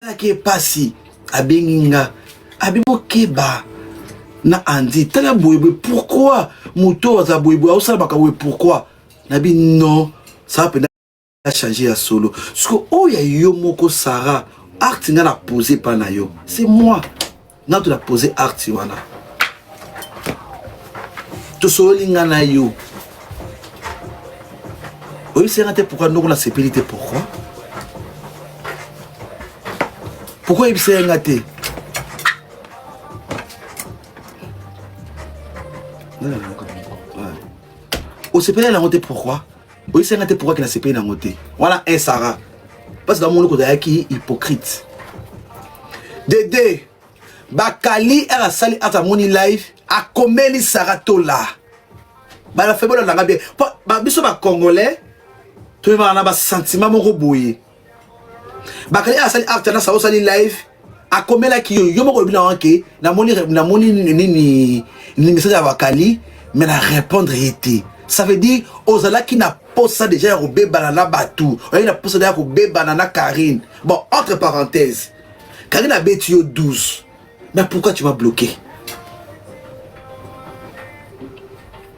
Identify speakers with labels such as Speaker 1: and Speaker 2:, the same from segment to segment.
Speaker 1: Esalaki ye pasi, abengi nga, abi bokeba na Andy, tala boye boye, pourquoi moto oyo aza boye boye aosala makambo boye pourquoi? Nabi non, ça va mpenza changer ya solo. Siko oyo ya yo moko Sarah, acte nga na pose pa na yo, c'est moi nga to na pose acte wana. Tosololi nga na yo. Oyebisi nga te pourquoi ndoko nasepeli te pourquoi? Pourquoi oyebisi nga te? Osepeli nango te pourquoi? Oyebisi nga te pourquoi ke nasepeli nango te? Wana un Sarah. Parce que namoni kozalaki hypocrite. Dede Bakali ere asali ata amoni live akomeli Sarah Tola. Bala faible nanga bien. Po ba biso ba congolais toyebaka na ba sentiment moko boye. Bakali asali acte na Sarah osali live akomelaki yo yo moko olobi na wanke namoni namoni nini ni message ya Bakali mais na répondre ye te. Ça veut dire ozalaki na posa déjà ya kobebana na batu, ozalaki na posa déjà ya kobebana na Karine. Bon, entre parenthèses, Karine abeti yo 12. Mais pourquoi tu m'as bloqué?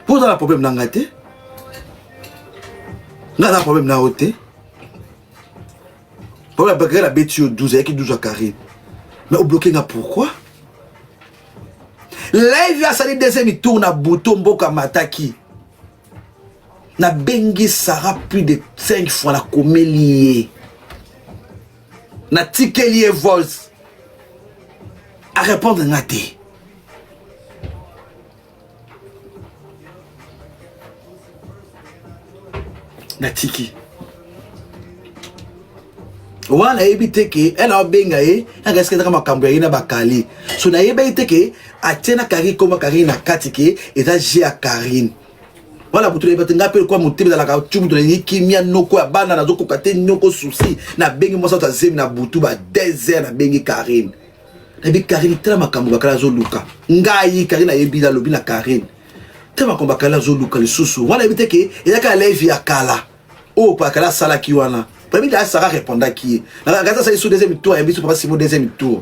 Speaker 1: Pour na problème na nga te? Nga na problème na yo te? Problème Karine abeti yo 12, ayaki 12 ya Karine. Mais obloqué nga pourquoi? Live asali deuxième tour na buto mboka mataki. Nabengi Sarah plus de 5 fois nakomeli ye. Natikeli ye voice. A répondre nga te. Natiki. Wana nayebi te ke ena abenga ye nanga eske ezaka makambo ya ye na bakali so nayebaki te ke atie na Karine koma Karine na kati ke eza jeu ya Karine. Wana butu nayeba te ngai mpe lokola motema ezalaka tu moto nalingi kimia noko ya bana nazokoka te noko souci nabengi mwasi ata zemi na butu ba 2 heures nabengi Karine nayebi Karine tala makambo bakala azoluka ngai Karine ayebi nalobi na Karine tala makambo bakala azoluka lisusu wana yebi te ke ezaka live ya kala oyo pakala asalaki wana bayebi da Sarah répondaki ye nakati asali so deuxième tour ayambi so papa Simon deuxième tour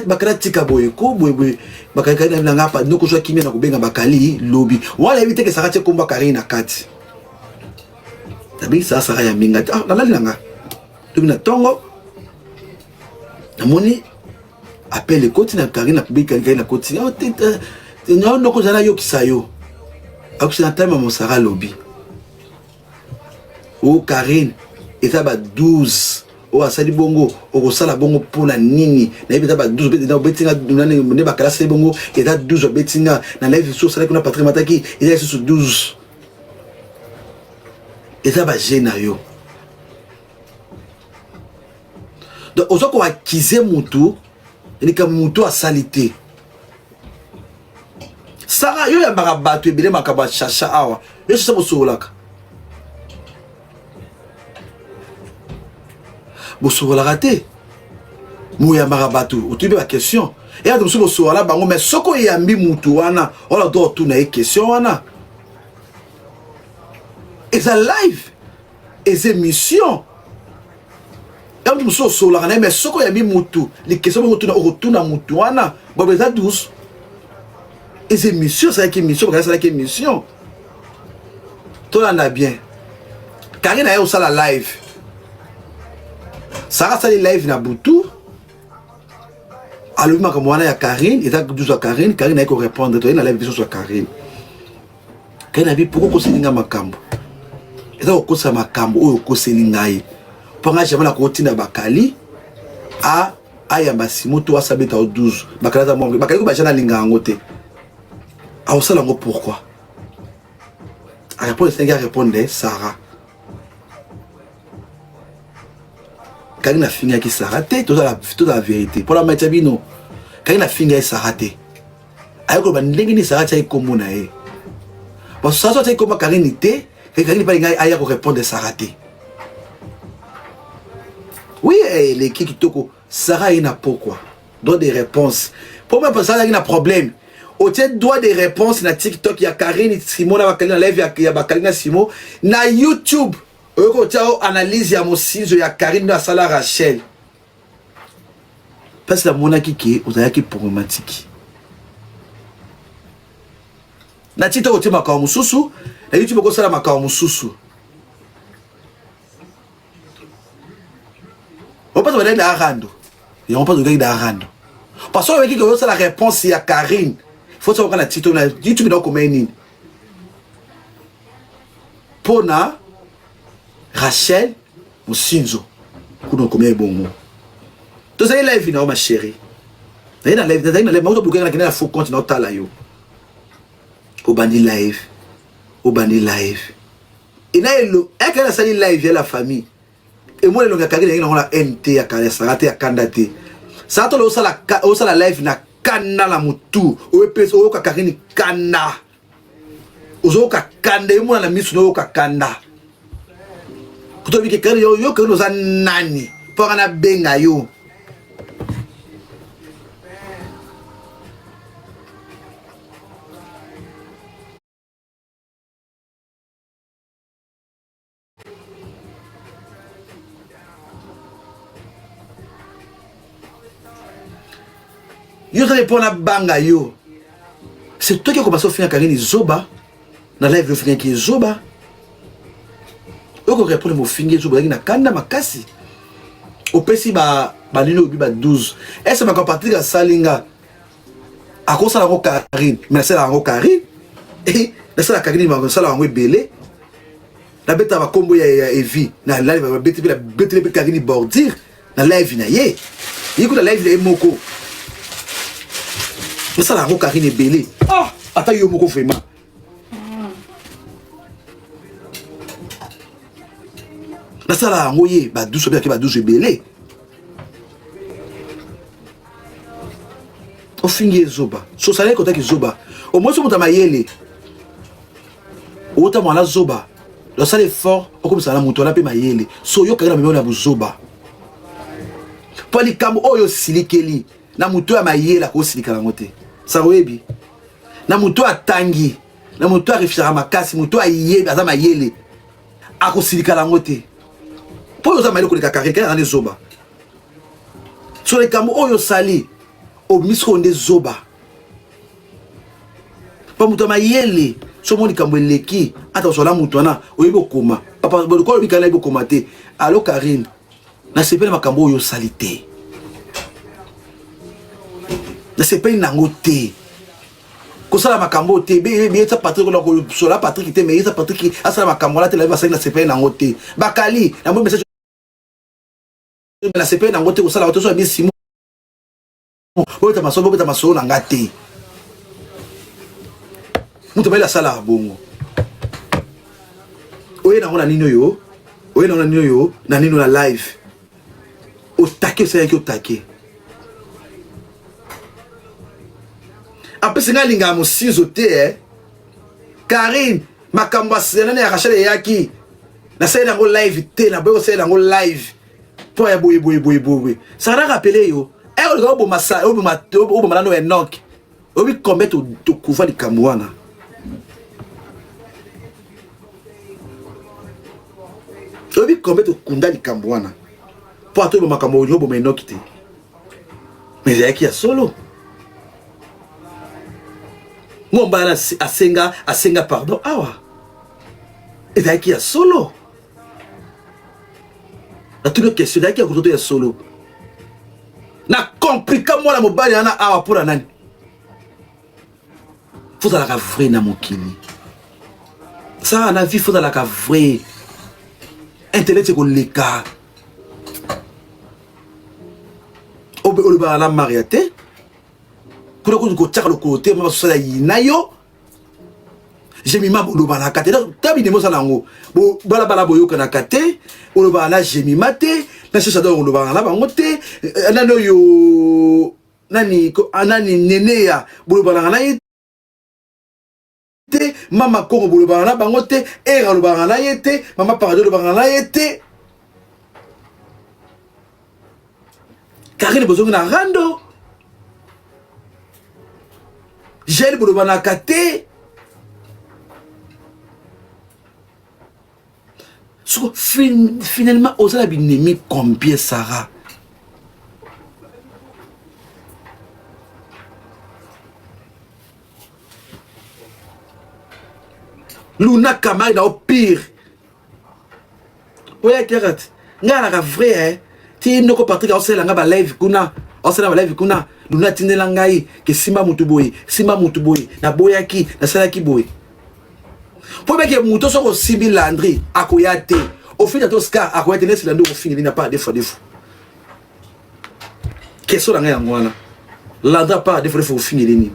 Speaker 1: bakala tika boye ko boye boye bakali na nga pa noko zwa kimia na kobenga bakali lobi wana yebi te ke Sarah tie komba Karine na kati nabengi Sarah Sarah ya minga te ah nalali na nga lobi na tongo namoni appel ekoti na Karine na Karine na koti oh te noko zala yokisa yo akokisa na time ya mosara lobi o Karine eza ba 12 oyo asali bongo okosala bongo mpona nini nayebi eza ba 12 obeti nga nde bakala asali bongo eza 12 obeti nga na live lisusu osalaki kuna Patrick Mataki eza lisusu 12 eza ba jeu na yo donc oza koakize mutu likambo mutu asali te Sara yo yambaka bato ebele makambo ya chacha awa yo chacha bosololaka bosololaka te moyambaka bato otuni mpe baquestion eya bato mosusu bosolola bango mais soki oyambi mutu wana wana to otuna ye question wana eza live eza émission ya moto mosusu osololaka na ye mais soki oyambi mutu likestion moko otuna okotuna mutu wana bobo eza 12 eza émission asalaki émission bakali asalaki émission tolanda bien Karine aye osala live Sarah asali live na butu alobi makambo wana ya Karine eza 12 ya Karine Karine aye korépondre toye na live biso ya Karine Karine abi pourquoi okoseli nga makambo eza kokosa makambo oyo okoseli ngai mpo ngai jamais nakotinda bakali a ayamba simo to asabeta o 12 bakali aza mwa bakali ko baja nalinga yango te akosala yango pourquoi arépondre esengi arépondre Sarah Karine afingaki Sarah te tozala vérité mpo na matia bino Karine afingaki Sarah te aye koloba ndenge nini Sarah atiaki kombo na ye parce Sarah atiaki kombo Karine te Karine mpe ngai aya korépondre Sarah te oui eleki kitoko Sarah aye na pokwa droit de réponse mpo mpe Sarah azalaki na problème otie droit de réponse na TikTok ya Karine Simon na bakali na live ya bakali na Simon na YouTube oyoki otia o analyse ya mosinzo ya Karine nde asala Rachel. Place namonaki ke ozalaki problématique. Na tito otie makambo mosusu, na YouTube okosala makambo mosusu. Opesa bazali na rando. Yango mpe ozalaki na rando. Parce que oyaki ke osala réponse ya Karine. Faut savoir na tito na YouTube na okomai nini. Pona Rachel Musinzo kuna okomi ebongo tozali live na yo ma chérie nazali na live nazali na live makuta bukaka nakende na faux compte na otala yo obandi live obandi live ena elo eke nasali live ya la famille emona elongi ya kaki nayengi nango na nt ya kala sara te ya kanda te sara tolo osala osala live na kanda na motu oyepesa oyoka karini kanda ozoyoka kanda emona na miso nayoka kanda kutobike kani yo yo kani oza nani mpo anga nabenga yo yo ozali mpo nabanga yo c'est toi qui a commencé ofinga Karine zoba na live ofingaki ye zoba oko répondre mofingi ye zoba ozalaki na kanda makasi opesi ba banini obi ba 12 ese makambo Patrick asali nga akosala yango Karine mais nasala yango Karine nasala Karine nasala yango ebele nabeta bakombo ya, ya evi na live babeti mpe nabeteli mpe Karine bordure na live na ye ye kuta live na ye moko nasala yango Karine ebele ah ata yo moko vraiment nasala yango ye badusu abetaki badusu ebele ofingi ye zoba sosalaki kotaki zoba omoi so moto ya mayele ota mwana zoba osala effort okomisa na moto wana mpe mayele so oyokaki na mimeo na buzoba mpo likambo oyo osilikeli na moto ya mayele akosilika yango te saka oyebi na moto atangi na moto arefisaka makasi moto ayebi aza mayele akosilika yango te mpo oyo oza mayele koleka kare kare aza nde zoba so likambo oyo osali obimisi oyo nde zoba mpo moto ya mayele so omoni likambo eleki ata kozala moto wana oyebi okoma papa lokola olobi kala nayebi okoma te alo karine nasepeli makambo oyo osali te nasepeli nango te kosala makambo oyo te beyesa patrik ona kosola patrik te mais yesa patrik asala makambo wana te nayebi basali nasepeli nango te bakali namoni message nasepeli nango te kosala te so bisimo bobeta masolo bobeta masolo na nga te moto bayeli asalaka bongo oye nango na nini oyo oye nango na nini oyo na nini na live otake osalaki otake apesi ngai alingaka mosinzo te eh. Karine makambo ya nani ya Rachel eyaki nasaleli yango live te naboyi kosalela yango live mpo ya boye boye boye boye sara rappele yo eh, olinga oboma oboma nano Enoch oyebi combien tokuva likambo wana oyebi combien tokunda likambo wana mpo ata oyeba makambo olingi oboma Enoch te mais ezalaki ya solo Mombala asenga asenga pardon awa ezalaki ya solo natuni question ezalaki ya kototo ya solo na komplika mwana mobali wana awa mpo na nani fozalaka vrai na mokili sala na vie fozalaka vrai internet ekoleka olobaka na maria te kuna kutu kotiaka lokolo te mama sosala yina yo jemima bolobanaka te ta bidemo osala yango balabala boyokanaka te olobaka na jemima te na sheshador olobaka na bango te eh, nani oyo nani ah, nani neneya bolobanaka na ye te mama kongo bolobaka na bango te era olobaka na ye te mama parado olobaka na ye te karine bozongi na rando gel bolobanaka te soko fin, finalement oza na binemi combien sara Luna camarade na yo pire. Oya kaka ti. Ngai alaka vrai eh. Ti noko Patrick aosala nga ba live kuna. Aosala ba live kuna. Luna atindela ngai ke simba mutu boye, simba mutu boye. Naboyaki, nasalaki boye. Po beke mutu soko osimbi Landry akoya te. Ofina to Scar akoya te nesi Landry okofingeli na part des fois des fois. Question na ngai yango wana. Landry part des fois des fois ofingeli nini?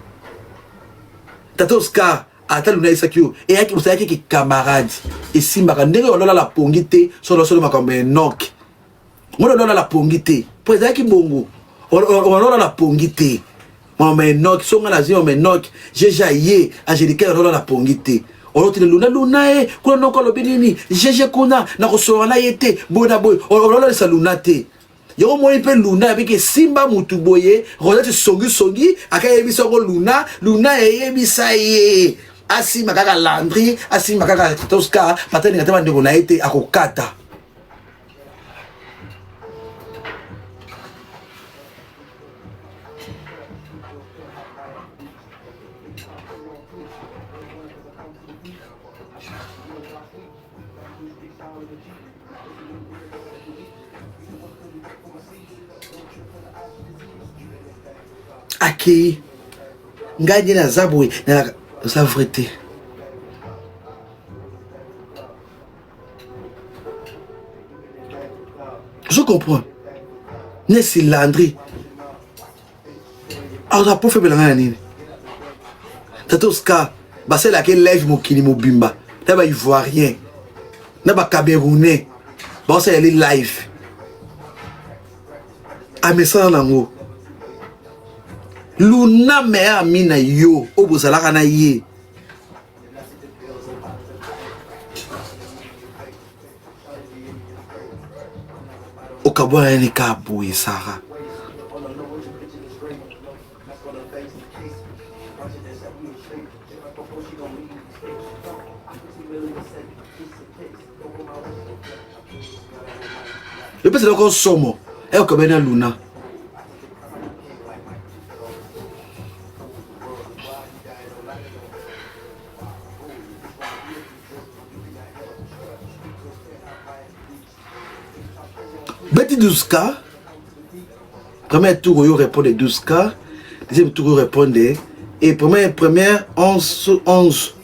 Speaker 1: Tata Oscar ata luna ayebisaki yo eyaki osalaki ki camarade esimbaka ndenge ololala pongi te solo solo makambo ya enoke ngolo ololala pongi te mpo ezalaki bongo ololala pongi te mama enoke so ngai nazwi mama enoke jeje aye angélika ololala pongi te olotile luna luna ye kuna noko alobi nini jeje kuna nakosolola na ye te boye na boye ololalisa luna te yango omoni mpe luna abiki esimba mutu boye rosette songisongi akayebisa yango luna luna eyebisa ye asimba kaka landry asimba kaka toscar pataninga te bandeko na ye te akokata akei ngai nde naza boye naza vrai te je comprends nesi landry aza po febela ngai na nini tata oscar basalelaka live mokili mobimba na ba ivoirien na ba camerounais baosalela ye live amesana nango luna meilleur ami na yo oyo bozalaka na ye okabwana nini ka boye sara epesa eloko somo ekokabani na luna Beti 12K. Premier tour, oyo répondre 12K. Deuxième tour, oyo répondre. Et première, première, 11, 11.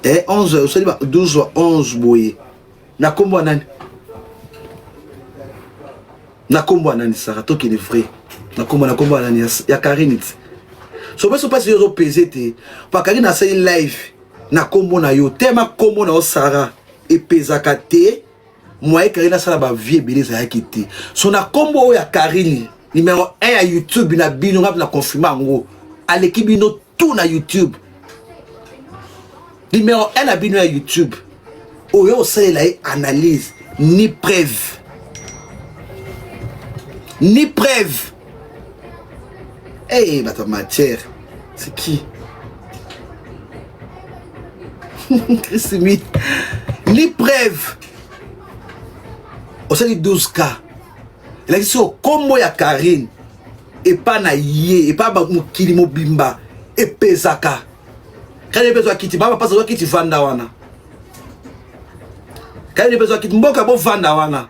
Speaker 1: Eh, 11, osali ba 12, 11 boye. Na kombo ya nani? Na kombo ya nani Sarah? Tokende vrai. Na kombo na kombo ya nani? Ya Karine. So beso pasi yo pese te. Pa Karine asali live na kombo na yo. Tema kombo na yo Sarah epezaka te. Moyen Karine asala ba vie ebele ezalaki te. So na kombo oyo ya Karine numero 1 ya YouTube na bino ngapi na confirma yango. Aleki bino tout na YouTube. Numero 1 na bino ya YouTube. Oyo osalela ye analyse ni preuve. Ni preuve. Hey, bato matière. C'est qui? Christimi. Ni preuve. Osali 12K. Elakisi yo kombo ya Karine epa na ye epa mokili mobimba epezaka Karine mpe ezwa kiti baba pasi azwa kiti vanda wana Karine mpe ezwa kiti mboka bovanda wana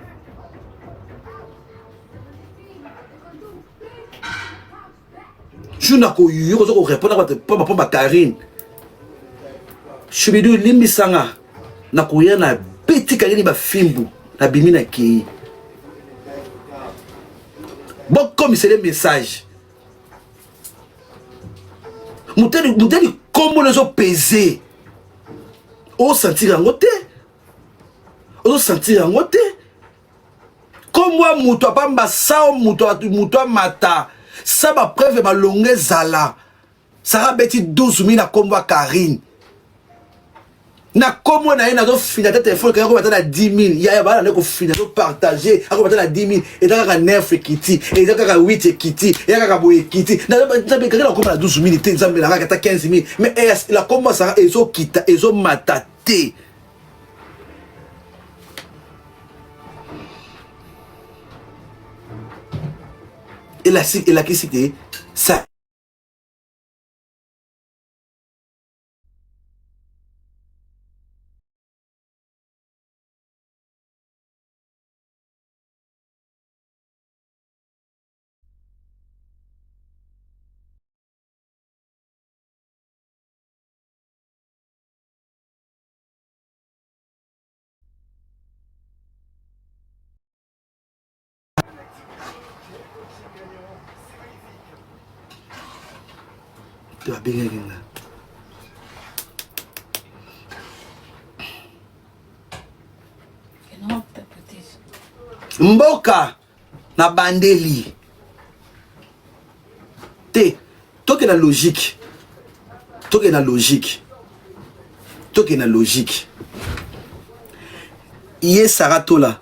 Speaker 1: jour na koyo oza korepondre bato pamba pamba Karine Shubidu limbisanga na koya na beti Karine bafimbu na bimi na kei bokomisele message moteli kombo na ezopese osentir yango te ozosentir yango te kombo ya moto apamba sao moto moto amata sa bapreuve malonga ezala sara abeti 12 mille na kombo ya karine na kombo na ye nazofina te telefone kaka akobata na 10 000 yaya bana nde kofina azopartage akobata na 10 000 eza kaka 9 ekiti eza kaka 8 ekiti eza kaka boye ekiti nzambe kaka nakoma na 12 000 te nzambe na kaka ata 15 000 mais eh, la kombo ya sara ezokita ezomata te elakisi te sa Te babengaki nga. Mboka na bandeli te toke na logique toke na logique toke na logique ye Sarah Tola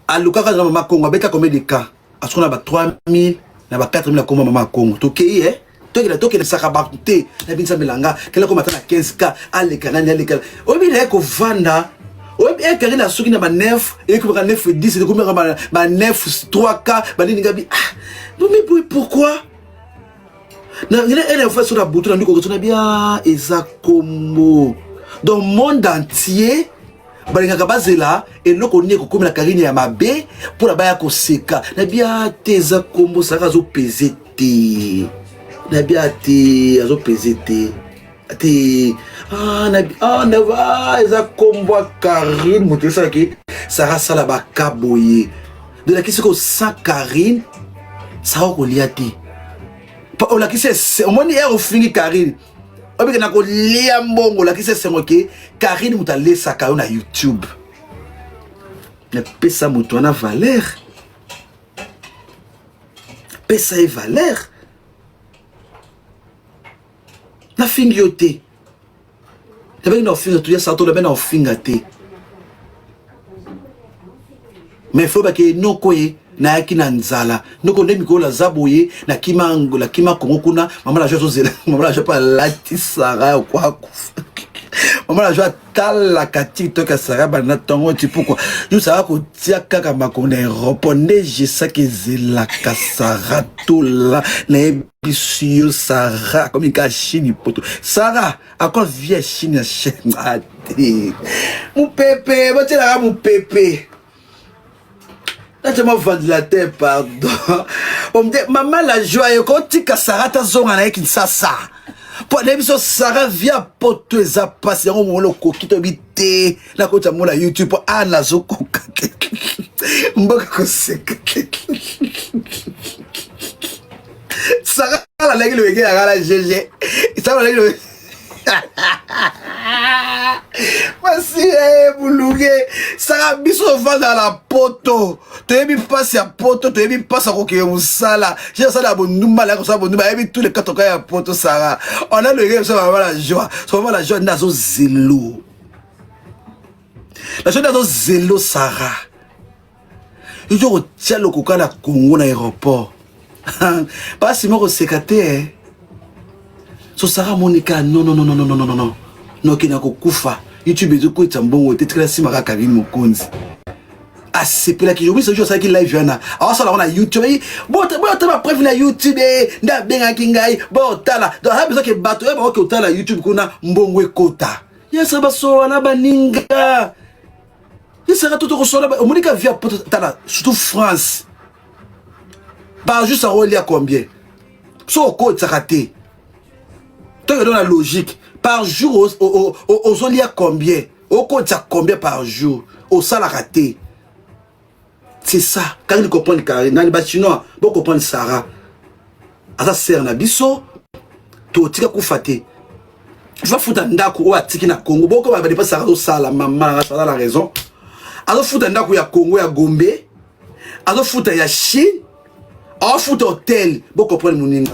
Speaker 1: alukaka na mama Kongo abeta combien de cas asuka na ba 3000 na ba 4000 akoma mama Kongo tokei eh tokenda tokenda saka bato te na binisa melanga kela koma ata na 15 k aleka nani aleka oyebi naye kovanda oyebi ekari na soki na ba 9 ekomaka 9 10 ekomaka ba 9 3 k banini ngabi ah mais pourquoi na ngene ene fois sur la butu na ndiko kotuna bia eza kombo donc monde entier balingaka bazela eloko nini ekokomela karine ya mabe mpo na baya koseka na bia te eza kombo saka azopeze te na bia te azopeze te te ah, na, ah, na, ah, eza kombo ya karine moto esalaki sara asala baka boye dolakisi ko sa karine sara okolia te olakisi omoni ere ofingi karine obike na kolia mbongo olakisi esengo ke karine moto alesaka yo na youtube napesa moto wana valeur pesa ye valeur nafingi yo te nabengi na ofinga tuya sato nabengi na ofinga te mais fo bake noko ye nayaki na nzala noko nde mikolo naza boye nakima nakima kongo kuna mama na jo azozela mama na jo mpe alati sara ya kwa akufa mama na jo atalaka tiktok ya sara banda ntongo ti pokwa yo sara kotia kaka makolo na aéroport nde jesaki ezelaka sara tola nayebisi yo sara akomi kaka chine poto sara Ako vie chine ya chaîne ate. Mupepe, botielaka mupepe. Natia ventilateur pardon. Omde mama la joie ekotika Sarah ta zonga na ye Kinshasa. Po na biso Sarah via poto eza pasi yango molo okoki to bi te na kota mola YouTube po a nazokoka te. Mboka koseka. Sarah alaki lowenge ya kala GG. Sarah alaki lowenge. Masi eh, bulunge saka biso ovanda na poto toyebi mpasi ya poto toyebi mpasi ya kokende mosala je asala ya bondumba alaki kosala bondumba ayebi tous les quatre cas ya poto sara on a loyenge biso mama la joie so mama la joie nde azozelo la joie nde azozelo sara yo kotia lokoka na Congo na aéroport pasi moko seka te eh. So Sarah Monica non non non non non non non noki na kokufa YouTube ezokwetisa mbongo te tikala nsima kaka Karine Mokonzi asepelaki yo biso asalaki live wana awasala yango na youtube bota bapreuve na youtube eh, nde abengaki ngai botala donc aza besoin ke bato oyo bakoki kotala youtube kuna mbongo ekota yesa basola na baninga Isaka toto kosola omoni ka via poto tala surtout France par jour ça rolia combien so okotisaka te toke na logique par jour ozolia combien okotisa combien par jour osalaka te c'est ça kangi comprendre carré nani ba chinois bo comprendre Sarah aza sœur na biso totika kufa te azofuta ndako oyo atiki na Congo boko ba dépense Sarah azosala mama aza la raison azofuta ndako ya Congo ya Gombe azofuta ya Chine azofuta hotel bo comprendre moninga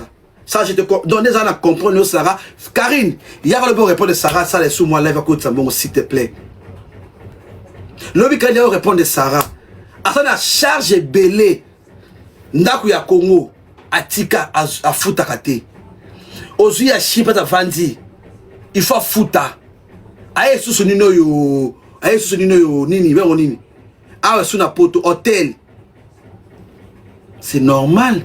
Speaker 1: ça je te donne eza na comprendre yo Sarah Karine yaka lobi répondre Sarah sala sous moi live akotisa mbongo s'il te plaît lobi Karine yaka répondre Sarah aza na charge ebele ndako ya Congo atika afutaka te ozwi ya Chine mpe avandi il faut afuta aye susu nini oyo aye susu nini oyo nini bengo nini awa su na poto hotel c'est normal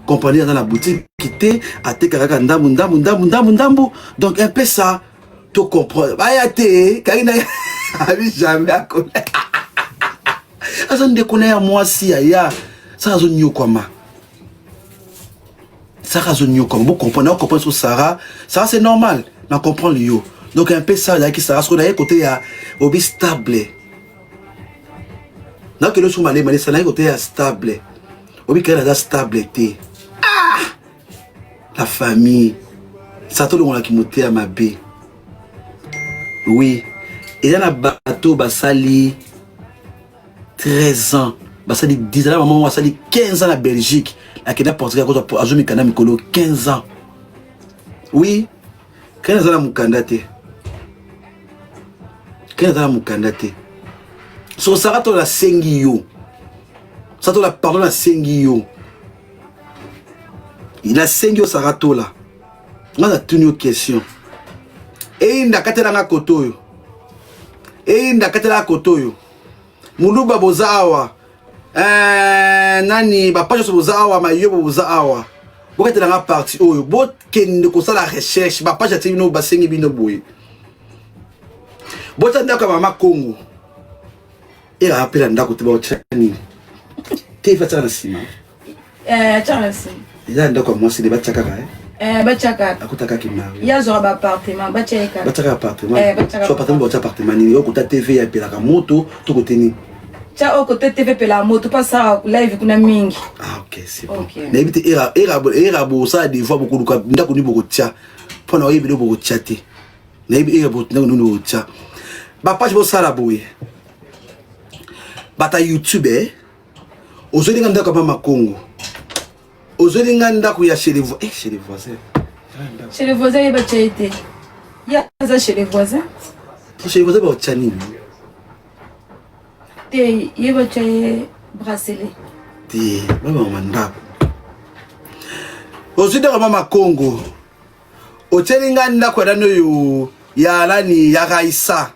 Speaker 1: compagnie aza na boutique te atekaka kaka ndambu ndambu ndambu ndambu ndambu donc un peu ça to comprendre baya te karina abi jamais akona aza ndeko na ya mwasi yaya sara azonyokwama sara azonyokwama bo comprendre na comprendre so sara sara c'est normal na comprendre yo donc un peu ça ezalaki sara soki naye kote ya obi stable nakende so malema lesa naye kote ya stable obi karina aza stable te ah! La famille sa tolongolaki moteya mabe. Oui, eza na bato basali 13 ans, basali 10 ans, na mama asali 15 ans na Belgique, akenda Portugal akozwa azwi mikanda mikolo 15 ans. Oui, kani aza na mokanda te. Kani aza na mokanda te. So Sarah tola sengi yo. Sarah tola pardon na sengi yo. Nasengi yo Sarah Tola. Nga natuni yo question. Eyinda katela nga koto oyo. Eyinda katela nga koto oyo. Muluba boza awa. Eh, nani ba page boza awa mayobo boza awa. Bokatela nga partie oyo. Bokende kosala recherche. Ba page ati bino basengi bino boye. Bota ndako ya mama Kongo. Ela apela ndako te baotya nini? Te ifa na nsima.
Speaker 2: Eh, atiaka na nsima.
Speaker 1: Eza ndako ya mwasi nde batya kaka eh?
Speaker 2: Eh, batya kaka.
Speaker 1: Akutaka kimari.
Speaker 2: Ye azwaka ba appartement, batya ye kaka.
Speaker 1: Batyaka appartement.
Speaker 2: Eh, batyaka.
Speaker 1: So appartement batya appartement nini? Oyo kota TV ya epelaka moto to kote nini?
Speaker 2: Tya oyo kote TV epelaka moto mpo asalaka live kuna mingi.
Speaker 1: Ah, ok, c'est bon. Okay. Nayebi te era era era bosala devoir bokoluka ndako nini bokotya mpo na oyebi nde bokotya te. Nayebi era ndako nini bokotya. Ba page bosala boye. Bata YouTube eh. Ozweli nga ndako ya mama Kongo. Ozweli nga ndako ya chez les voisins. Eh, chez les voisins.
Speaker 2: Chez les voisins yeba tya ye te. Ye aza chez les voisins.
Speaker 1: Chez les voisins baotya nini?
Speaker 2: Te, ye batya ye bracelet.
Speaker 1: Te, babama ndako. Ozwi ndako ya mama Kongo. Otyeli nga ndako ya nani oyo ya nani ya Raissa.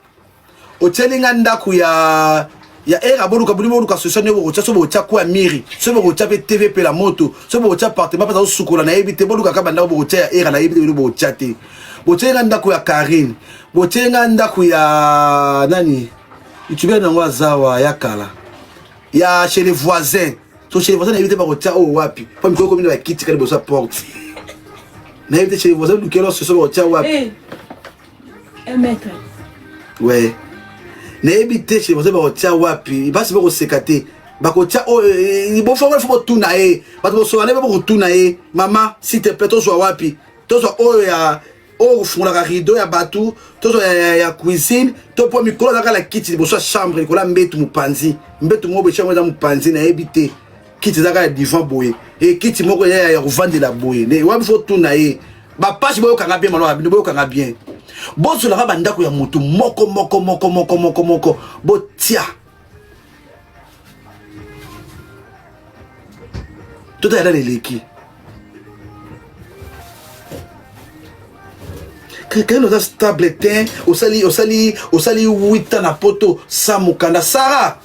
Speaker 1: Otieli nga ndaku ya ya era boluka boli boluka solution nde bokotia so bokotia kwa miri so bokotia pe TV pe la moto so bokotia appartement pe azosukola nayebi te boluka kaka bandako bokotia ya era nayebi te bino bokotia te botieli nga ndako ya Karine botieli nga ndako ya nani youtubeur nango azawa ya kala ya chez les voisins so chez les voisins nayebi te bakotia oyo wapi po mikolo komi na bakiti kaka liboso ya porte nayebi te chez les voisins lukelo soso bakotia wapi
Speaker 2: eh. Un mètre.
Speaker 1: Ouais. Nayebi te chez voisin bakotia wapi basi bakoseka te bakotia oyo oh, eh, bofongo ifo botuna ye bato bosola nde bokotuna ye mama s'il te plaît tozwa wapi tozwa oyo ya oyo kofungolaka rideau ya bato tozwa ya, ya, ya cuisine to mpo mikolo azalaka na kiti liboso ya chambre likolo ya mbetu mopanzi mbetu moko boye yango eza mopanzi nayebi te kiti ezalaka ya divan boye e kiti moko ya ya kovandela boye ne wapi fo tuna ye bapage boyokanga bien maloba bino boyokanga bien bozolaka bandako ya motu moko moko moko moko moko moko botia totala nani eleki Kaka oza stable te osali osali osali 8 ans na poto sa mokanda Sarah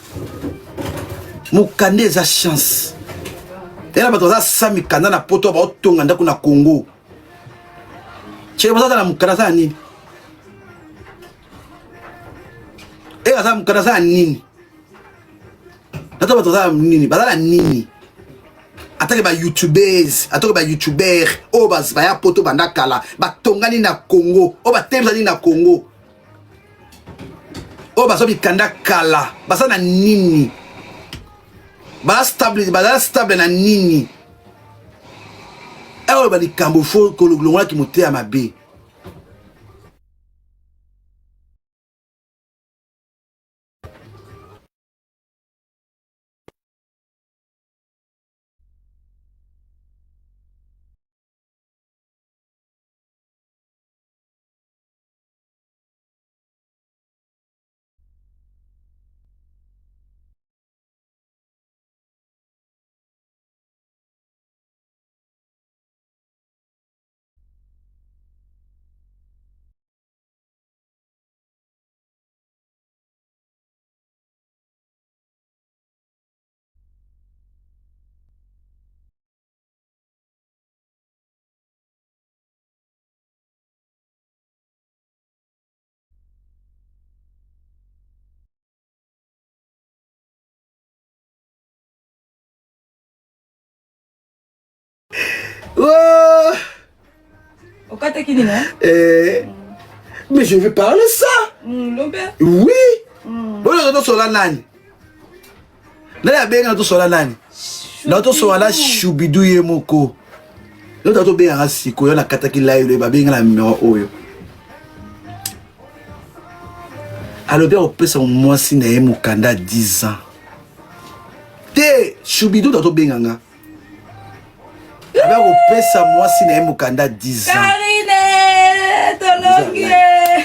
Speaker 1: mokanda eza chance ena bato baza sa mikanda na poto baotonga ndako na Congo chere baza na mokanda aza na nini e aza mokanda aza na nini nato bato baza na nini baza na nini atake ba youtubeurs atake ba youtuber oyo baya poto banda kala batongani na Congo oyo batelemisa na Congo oyo bazwa mikanda kala baza na nini baza stable baza stable na nini oyo balikambo fo kolongolaki moteya mabe Oh.
Speaker 2: Okataki nini hein?
Speaker 1: Eh, mais je vais parler ça.
Speaker 2: Mm,
Speaker 1: oui. Mm. Bon, tosola nani? Nani abenga tosola nani? Na tosola Shubidu ye moko. Yo tata obengaka sikoyo nakataki live babenga na numero oyo. Alobi akopesa mwasi na ye mokanda 10 ans. Te, Shubidu tata obenga nga. Alobi akopesa mwasi na ye mokanda 10 ans.
Speaker 2: Karine, tolongi ye.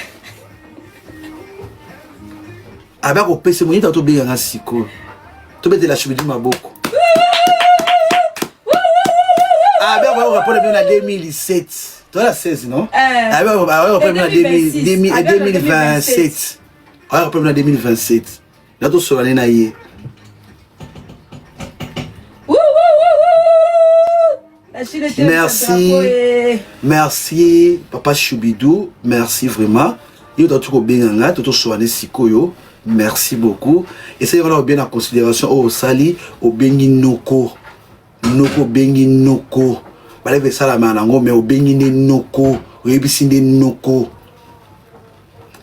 Speaker 1: Alobi akopesa moyini tata obenga nga sikoyo. Tobetela Shubidu maboko. Alobi akoya korepondre bino na 2007. Toza na 16 non?
Speaker 2: Eh.
Speaker 1: Alobi akoya korepondre bino na
Speaker 2: 2026.
Speaker 1: 2027. Akoya korepondre bino na 2027. Na tosolane na ye. Merci. Merci papa Choubidou, merci vraiment. Yo tatu kobenga nga toto soane sikoyo. Merci beaucoup. Essayez wana bien en considération oyo osali obengi noko. Noko obengi noko. Baleve esalama nango mais obengi nde noko. Oyebisi nde noko.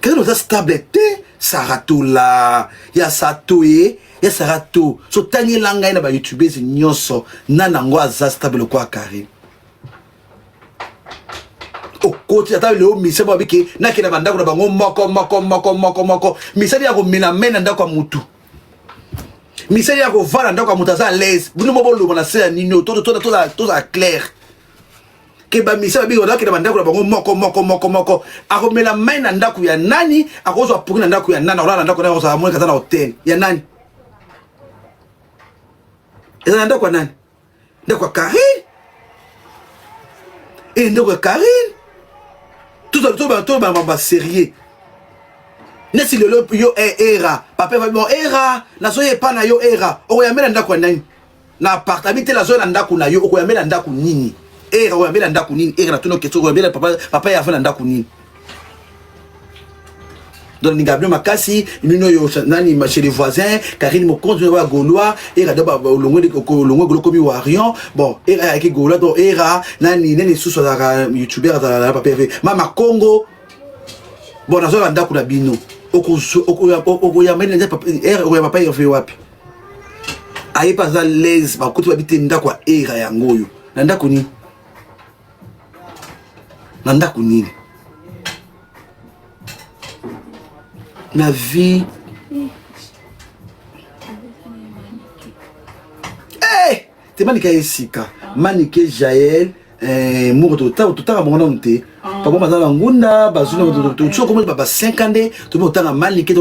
Speaker 1: Kaka oza stable te Saratola ya Satoye ya Sarato so tangela ngai na ba youtubeurs nyonso nani yango aza stable lokola Karine okoti ata leo misa babi ke nakenda bandako na bango moko moko moko moko moko misali ya komela mai na ndako ya mutu misali ya kovanda ndako ya moto aza alaise bino mo boloba na se ya nini tozala claire ke bamisa babiki bazalaki na bandako na bango moko moko moko moko akomela mai na ndako ya nani akozwa pongi na ndako ya nani akolala na ndako nani akozala monika aza na hotel ya nani eza na ndako ya nani ndako ya karine e ndako ya karine tozala ba serieux neti lelo yo eh, era papa evabi bon era nazoya epa na yo era okoyambela ndako ya nani na apart te nazoya na ndako na yo okoyambela ndako nini era okoyambela ndako nini era natuni question okoyambela papa papa ya na ndako nini donc ninga bino makasi bino oyo nani chez les voisins Karine Mokonzi oyo gaulois era do olongwe olongwe golo komi warion bon era ayaki gaulois donc era nani nani susu azalaka youtubeur azalaka na papa Hervé mama Congo bon nazoya ndako na bino okoyamba okoyamba papa Hervé wapi aye mpe aza laise bakoti babi te ndako ya era yango oyo na ndako nini na ndako nini na vie hey! te manike ye sika manike jael eh, moko totanga bango nanu te bango baza na ngunda bazwi soki ba 5 ans nde tomi kotanga manike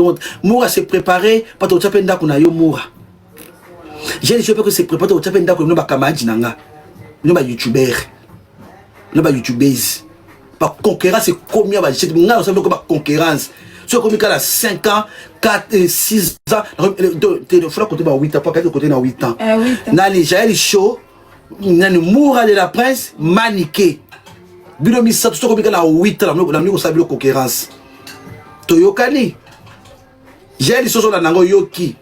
Speaker 1: mura se prépare mpo totya mpe ndako na yo mura jeune jo mpe ko se prépare totya mpe ndako bino bakamadi na nga bino bayoutubeur bino bayoutubese baconcurrence ekomi ya bajete ngai nasala biloko baconcurrence soki ekomi kala 5 ans 4 6 ans fula kote ba 8 ans po akati kote na 8 ans nani jael show nani moura de la prince manike bino misato soki okomi kala 8 ans namoni kosala bilo concurrence toyokani jael soso olanda yango yoki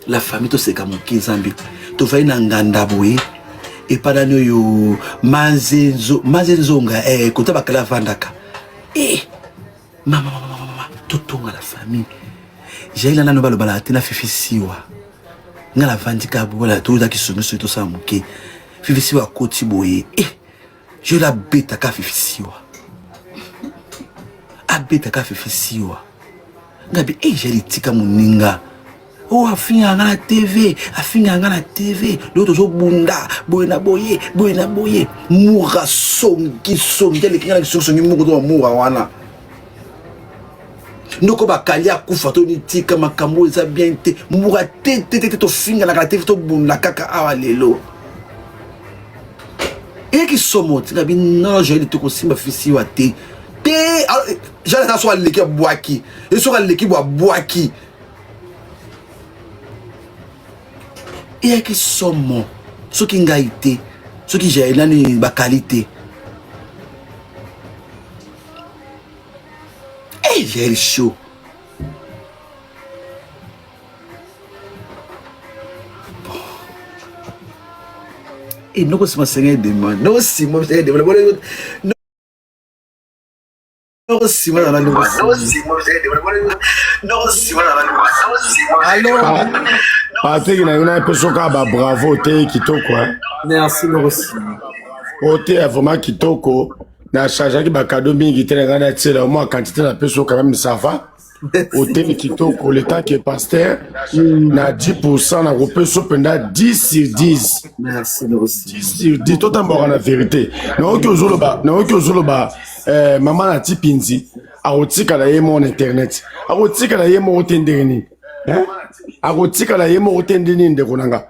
Speaker 1: la famille toseka moke nzambe tofai na nganda boye epanani oyo manze nzonga eh, kota bakala avandaka eh, mama mama mama mama totonga la famille jaila nano balobala te na fifi siwa nga navandi kaka bola tozalaki songisongi tosala moke fifi siwa akoti boye eh, je abetaka fifi siwa abetaka fifi siwa ngabi e jali tika moninga o oh, afingaka nga na tv afingaka nga na tv lelo tozobunda boye na boye boye na boye mura songi songi aleki nga na kisongisongi moko to bamura wana ndoko bakali akufa to nitika makambo eza bien te mura te te te tofinganaka na tv tobunda kaka awa lelo eyaki somo tika bino joel tokosimba fisiwa te te jean ata soki aleki abwaki ye soki aleki bo abwaki eyaki somo soki ngai te soki jael nani bakali te hey, jael show E noko sima senga edema noko sima senga edema noko sima na noko sima
Speaker 3: Allo Patrick na yo na peso ka ba bravo te kitoko hein.
Speaker 1: Merci noko sima.
Speaker 4: Oteya vraiment kitoko. Na chargeaki ba cadeau mingi te na ngai natiela yo mwa quantité na peso quand même ça va. Oteli kitoko le temps que pasteur na 10% na kopesa mpenza 10 sur 10.
Speaker 1: Merci aussi.
Speaker 4: 10 sur 10 totambwaka na vérité. Nayoki ozoloba nayoki ozoloba eh, mama na tipinzi akotikala ye moko na internet. Akotikala ye moko te ndenge nini? Hein? Akotikala ye moko te ndenge nini ndeko na nga?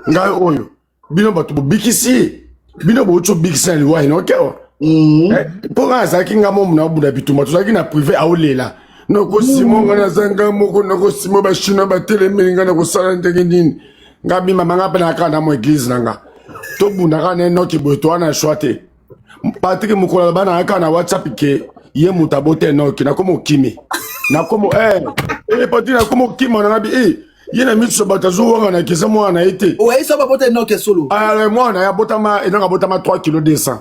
Speaker 4: Ngai oyo bino bato bobikisi bino bouti obikisi na liwa enoke awa eh, mpo ngai azalaki ngai momo na obunda bitumba tozalaki na prive aolela nokosimo ngai naza ngai moko nokosimo bachinois batelemeli ngai nakosala ndenge nini ngai bimama ngai mpe nayaka na mo eglise na nga tobundaka na enoki boye toa na shwa te Patrick mokolo aloba na kaka na WhatsApp ke ye moto abota Enoki nakoma okimi nakoma eh eh Patrick nakoma okima na ngabi eh ye na miso bato azowanga na keza mwana na ye te
Speaker 1: oyebisa babota Enoki ya solo
Speaker 4: ah mwana ye abotama Enoki abotama 3 kilo 200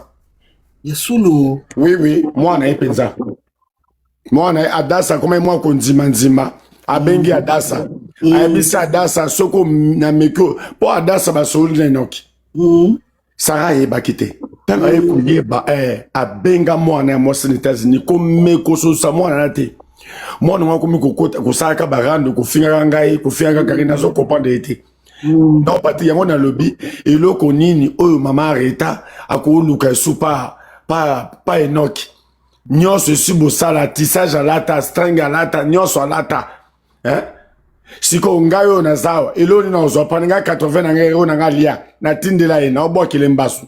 Speaker 1: ya solo
Speaker 4: oui oui mwana ye mpenza mwana ye adasa akoma ye mwa kondimandima abengi adasa ayebisi adasa soko na meki mpo adasa basololi na enoki Sara ayebaki te ntango aye koyeba eh, abenga mwana ya mwasi na Etats-Unis komekososa mwana na te mwana ngo akomi kokota kosalaka barando kofingaka ngai kofingaka kari nazo comprendre ye te mm. donc pati yango nalobi eloko nini oyo mama Rita akoluka esu pa pa pa Enoki nyonso esi bosala tissage alata string alata nyonso alata eh? sikoyo ngai oyo naza awa eloko nini nakozwa pani ngai 80 na ngai oyo na ngai lia natindela ye naobwakele mbasu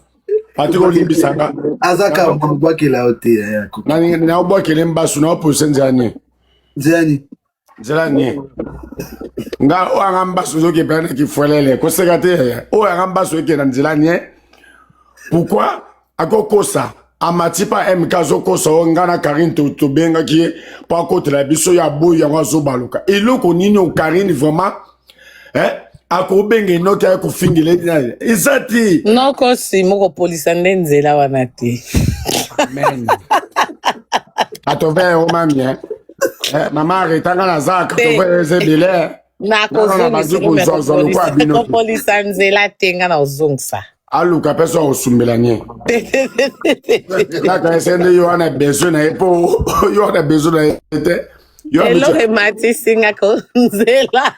Speaker 4: atiki olimbisa nga
Speaker 1: aza kaka kobwakela yo te eh,
Speaker 4: naobwakele mbasu naopose nzela nini
Speaker 1: nzela nini
Speaker 4: nzela nini nga oyo anga mbasu ezokepela na kifuelele koseka te oyo anga mbasu ekenda nzela nie pourquoi akokosa amati pa mk azokosa oyo ngai na karine tobengaki ye mpo akotela biso ye aboyi yango azobaluka eloko nini o karine vraiment eh? akobenga enoki aye kofingela eza te
Speaker 5: noko simo kopolisa nde nzela wana te
Speaker 4: amen atove yango mami eh? eh, mama areta nga naza katove eza ebele eh.
Speaker 5: nakopolisa nzela te nga nakozongisa
Speaker 4: aluka mpe so akosumbela nie kaka ese nde yo wana besoin na ye mpo yo wana besoin na ye te
Speaker 5: eloko ematisi nga ko nzela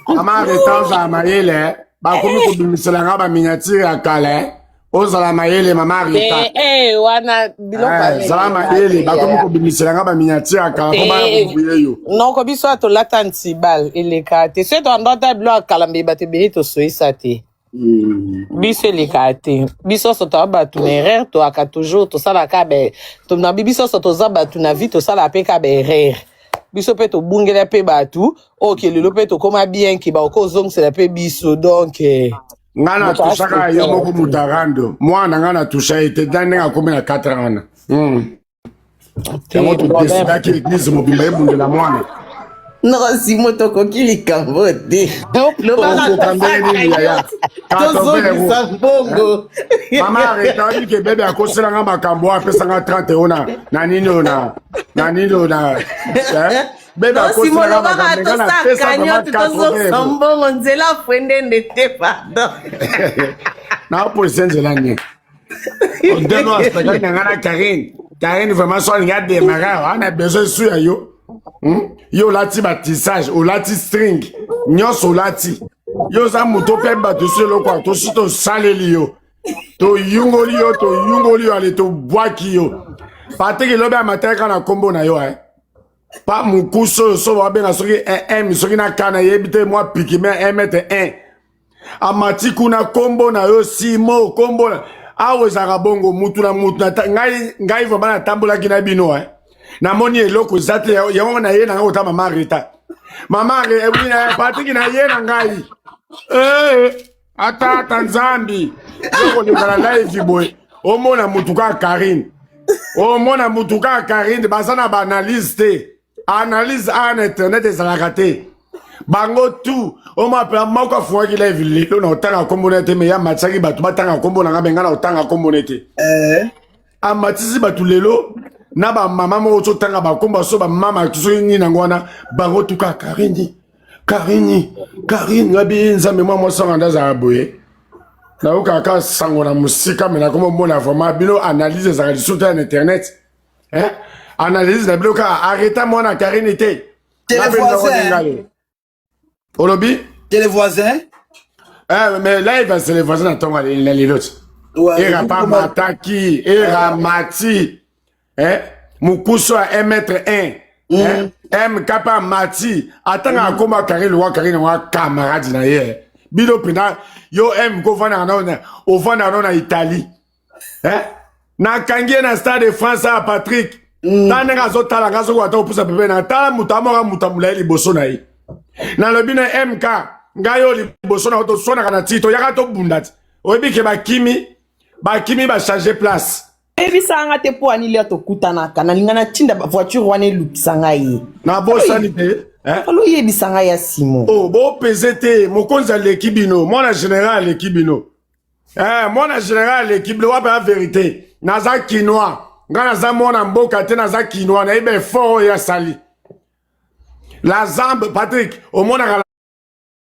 Speaker 4: mama reta ozala mayele bakomi kobimisela nga baminiatire ya kala ozala mayele mama rita
Speaker 5: eh, eh, wana biloko
Speaker 4: eh, zala mayele bakomi kobimisela nga baminiatire ya kala mpo baya kobuye yo
Speaker 5: noko biso ya tolata ntibal eleka te soki toandota biloko ya kala mbe bato ebele tosoyisa te biso elekaka te biso nyonso toza bato na erreur toyaka toujours tosalaka be nabi biso nyonso toza bato na vie tosalaka mpe ka baerreur biso mpe tobungela mpe bato oyo ke lelo mpe tokóma bien ke bakoki kozongisela mpe biso donc eh,
Speaker 4: nga na
Speaker 5: moto
Speaker 4: tushaka yo
Speaker 5: aspectaka
Speaker 4: moko
Speaker 5: te
Speaker 4: moto arando mwana nga na tusha ye te da ndenge akomi na 4 ans wana
Speaker 5: te
Speaker 4: yango
Speaker 5: problème
Speaker 4: todesidaki eglise mobimba ebundela mwana
Speaker 6: noko simo tokoki likambo te lobaka
Speaker 4: okoka ndenge nini yaya
Speaker 6: tosaka tozongisa mbongo
Speaker 4: mama areta oyebi ke bebe akosela nga makambo oyo apesa nga 30 euro na na nini oyo na na nini oyo na eh? bebe
Speaker 6: no simo
Speaker 4: akosela nga
Speaker 6: lobaka
Speaker 4: makambo nga napesa
Speaker 6: tosaka
Speaker 4: vraiment
Speaker 6: nyonso
Speaker 4: 80
Speaker 6: tozongisa
Speaker 4: euro
Speaker 6: mbongo nzela fwendende te pardon
Speaker 4: naopolise nzela nini odeno aspectacle na nga na karine karine vraiment so alingi ademare awa ana besoin esu ya yo hmm? yo olati batissage olati string nyonso olati yo oza moto mpe bato esi eloko ya tosi tosaleli yo toyungoli yo toyungoli yo ale tobwaki yo patrik elobi amataka na nkombo na yo eh. pa mokusu oyo so babenga soki m soki na ka nayebi te mwa pikime 1 mètre 1 amati kuna kombo na yo simo kombo na awa ezalaka bongo mutu na mutu na ngai ngai vraiment natambolaki na bino eh. namoni eloko eza te yango na ye na ngai kota mama rita mama eh, patiki na ye na ngai eh, ata ata nzambi yo koleka na live boye omona mutu kaka karine omona mutu kaka karine baza na baanalyse te analyse awa na internet ezalaka te bango tout omapela moko afungaki live lelo na otanga nkombo na ye te me ye amatisaki bato batanga nkombo na nga me nga na otanga nkombo na ye te
Speaker 1: eh.
Speaker 4: amatisi bato lelo na bamama moko totanga bakombo so bamama soki nini yango wana bango tuka karini karini karini ngabi nzambe mwa mwasi wanga nde azalaka boye. Nayokaka kaka sango na mosika me nakoma omona vraiment bino analyse ezalaka lisusu te na internet. Hein? Analyse na bino kaka arreta mwana Karine te.
Speaker 1: Tele voisin.
Speaker 4: Olobi?
Speaker 1: Tele voisin.
Speaker 4: Eh, mais live c'est les voisins na tonga na lelo. Era pa mataki, era mati. Eh? Mukuso ya 1 mètre 1. Eh? MK pa mati. Atanga akoma Karine wa Karine wa camarade na ye. Bino pena yo M ko vanda na ovanda na Italie. Eh? Nakangi ye na Stade de France ya Patrick. Ta ndenge azotala nga soki ata opusa pembeni na tala moto amoka moto amolai liboso na ye. Nalobi na MK ngai oyo liboso na yo toswanaka na ti toyaka tobunda ti oyebi ke bakimi bakimi ba changer place.
Speaker 6: Oyebisaka nga te mpo ani lere tokutanaka nalinga natinda voiture wana elukisa ngai ye.
Speaker 4: Nabosani te. Eh?
Speaker 6: Falo oyebisa ngai ya Simo.
Speaker 4: Oh, bopeze te mokonzi aleki bino mwana general aleki bino. Eh, mwana general aleki bino wapi ya verite naza kinois nga naza mwana mboka te naza kinois nayebi effort oyo asali la zambe Patrick omonaka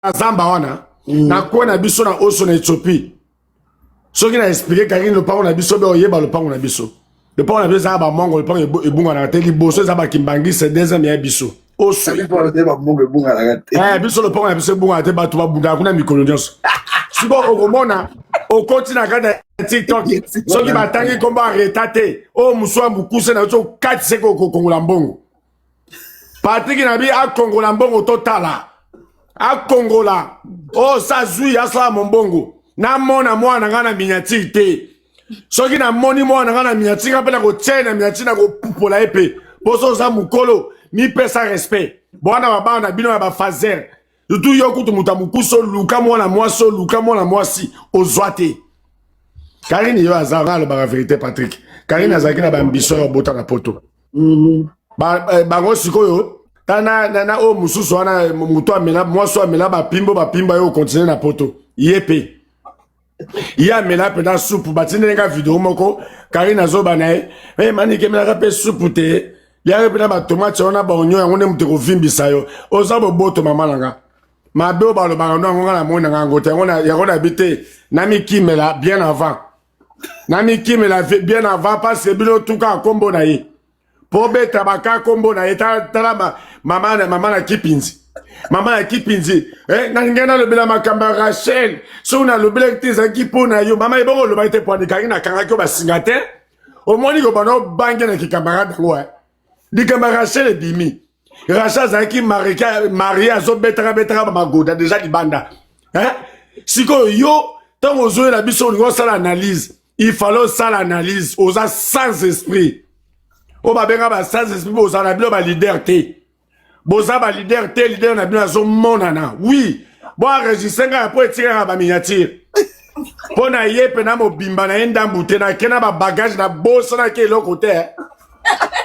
Speaker 4: la zamba wana na kwe na biso na oso na Ethiopie soki na explike Karine lopango na biso be oyeba lopango na biso lopango na biso ezaka bamongo lopango ebunganaka te liboso eza bakimbangise deuxième ya biso oso biso lopango na biso ebungana te bato babundaka kuna mikolo nyonso sikoyo okomona okoti na kati ya tiktok soki batangi nkombo areta te oyo mosu ya mokuse na yo so okati seke okokongola mbongo patrik na bi akongola mbongo totala akongola oyo sa zwi asala mombongo namona mwana ngai na miniatire te soki namoni mwana ngai na miniatire nga mpe nakotia ye na miniatire nakopupola ye mpe mpo so oza mokolo mipesa respect bwana babana na bino ya bafazer surtout yo kutu moto ya mokuse oluka mwana mwasi oluka mwana mwasi ozwa te karine yo aza nga alobaka verité patrik karine azalaki na baambition ya obota na poto bango sikoyo ta na, na, na oyo mosusu wana eh, moto amela mwasi oyo amela bapimbo bapimba yo okontinue na poto ye mpe ye amela mpenza supu batindeli nga video moko karine azoba na ye hey, manike emelaka mpe supu te liaka mpe na batomate wana baonio yango nde moto ekovimbisa yo oza boboto mama na nga mabe oyo balobaka no yango nga na moi na nga yango te yango nayebi te namikimela bien avant namikimela bien avant parce que bino tuka nkombo na ye mpo beta baka nkombo na ye tala mama na mama na kipinzi mama ya kipinzi eh, nalingai nalobela makambo ya rachel soki nalobelaki te ezalaki mpo na yo mama ebongo olobaki te mpo anikaki nakangaki yo basinga te omoni kobanda obange na kikamarade yango eh. likambo ya rachel ebimi rachel azalaki marie azobetaka betaka bamagoda deja libanda eh? sikoyo yo ntango ozoyela biso olingi osala analyse il fallait osala analyse oza sans esprit oyo babenga ba sans esprit bozala na bino ba leader te boza ba leader te leader na bino azomonana oui bo enregistre ngai mpo etikaka ba miniature mpo na ye mpe na mobimba na ye ndambu te nake na babagage nabosanaki eloko te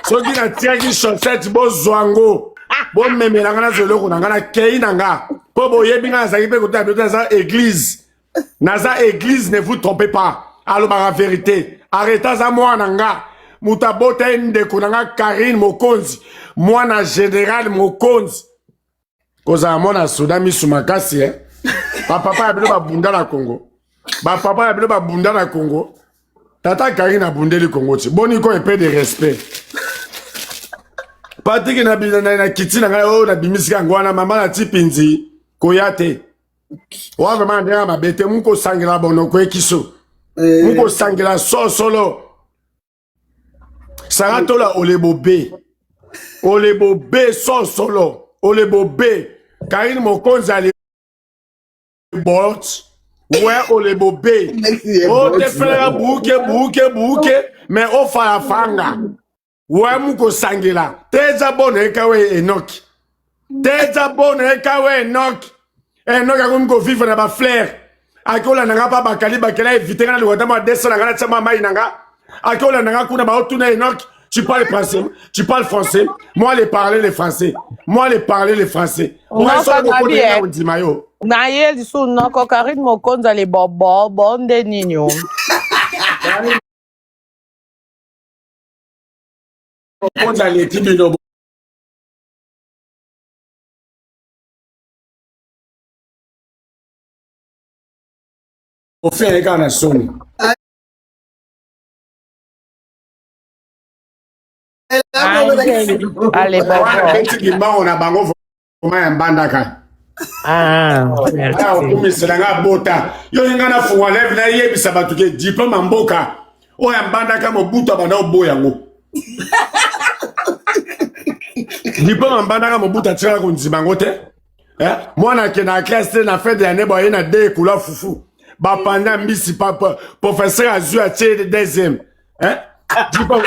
Speaker 4: soki natiaki chaussette bozwa yango bomemela ngai nazwa eloko na ngai nakei na nga mpo boyebi ngai nazalaki mpe kotala bino te naza église naza église ne vous trompez pas alobaka vérité arrete aza mwana nga moto abota ye ndeko na nga karine mokonzi mwana général mokonzi kozala mwana soda misu makasi eh? bapapa ya bino babunda na congo bapapa ya bino babunda na congo tata karine abundeli congo ti boni ko epe de respect patiki na, na, na, na kiti na ngai oyo nabimisika yango wana mama na tipinzi koya te oa vraiment ndenge mabe te mukosangela bonoko ekiso eh. mukosangela sosolo saratola olebobe olebobe sosolo olebobe karine mokonzi ale bot we olebobe otefelaka buke buke buke mais ofalafanga we mukosangela te eza bona ekawe enoki te eza bona ekawe enoki enoki akomi kovivre na baflere ake olanda nga mpa bakali bakela evite nga na liwa ntango adesa na nga natia mwa mai na nga ake olanda nga kuna baotuna enoki tu parles français tu parles français moi les parler le français moi les parler le français ondima yo
Speaker 5: na ye lisusu noko karine mokonzi ale bobobo nde nini o
Speaker 4: Mokonzi aleki bino. Ofinga ye kaka na soni.
Speaker 5: Allez, bon,
Speaker 4: Wana
Speaker 5: bon.
Speaker 4: beti kimbango na bango vraiment ya mbandaka.
Speaker 5: Ah, merci.
Speaker 4: Okumisela nga bota. Yo nga na funga lève na yebisa bato ke diplôme ya mboka oyo ya mbandaka Mobutu abanda oboya yango. Diplôme ya mbandaka Mobutu atikala kondima yango te. Eh? Mwana akenda na classe te na fin de l'année boye na de ekula fufu. Bapanda mbisi papa professeur azui atie deuxième. Eh? Diplôme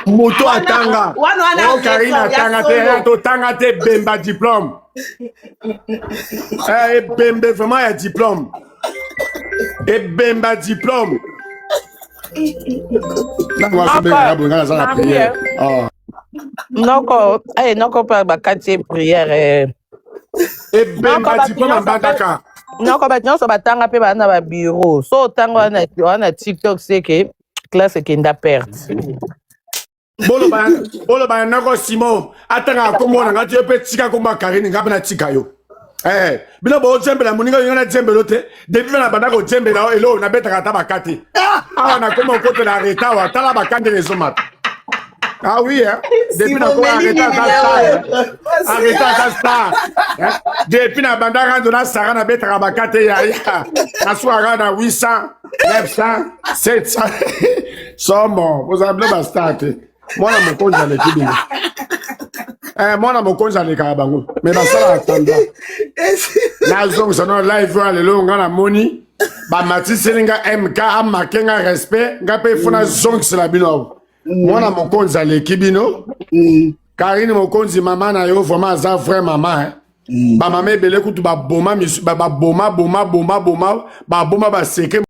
Speaker 4: moto atanga.
Speaker 6: Wana wana
Speaker 4: Oh Karine atanga te,
Speaker 6: solo.
Speaker 4: totanga te bemba diplôme. Eh, ebembe vraiment ya diplôme. Ebemba diplôme. Ntango azobenga nga boye nga naza na prière. Ah.
Speaker 5: Noko, eh, noko pa bakati ye prière. Eh.
Speaker 4: Ebemba
Speaker 5: Noko bato
Speaker 4: diplôme ya
Speaker 5: nyonso pe
Speaker 4: mbandaka.
Speaker 5: noko bato nyonso batanga mpe baa na babiro. So otanga wana wana TikTok seke classe ekenda perte.
Speaker 4: Boloba boloba na noko Simon atangaka kombo na nga te yo mpe tika kombo ya Karine nga mpe natika yo. Eh, bino bojembela moninga oyo nga najembelo te depuis na banda kojembela oyo eloko nabetaka ata baka te awa nakoma okotela reta awa tala baka ndenge ezomata ah oui hein? depuis nakoma reta aza star areta aza star hein? depuis na banda rando na sara nabetaka baka te yaya nasukaka na 800 900 700 somo bozala bino bastar te mwana mokonzi aleki bino eh, mwana mokonzi alekaka bango me basalaka sembla nazongisa no live oyo lelo nga namoni bamatiseli nga mk amake nga respect nga mpe fo nazongisela bino awa mwana mokonzi aleki bino. Karine mokonzi, mama na yo vraiment aza vrai mama hein? Bamama ebele kutu baboma baboma boma boma boma baboma baseke.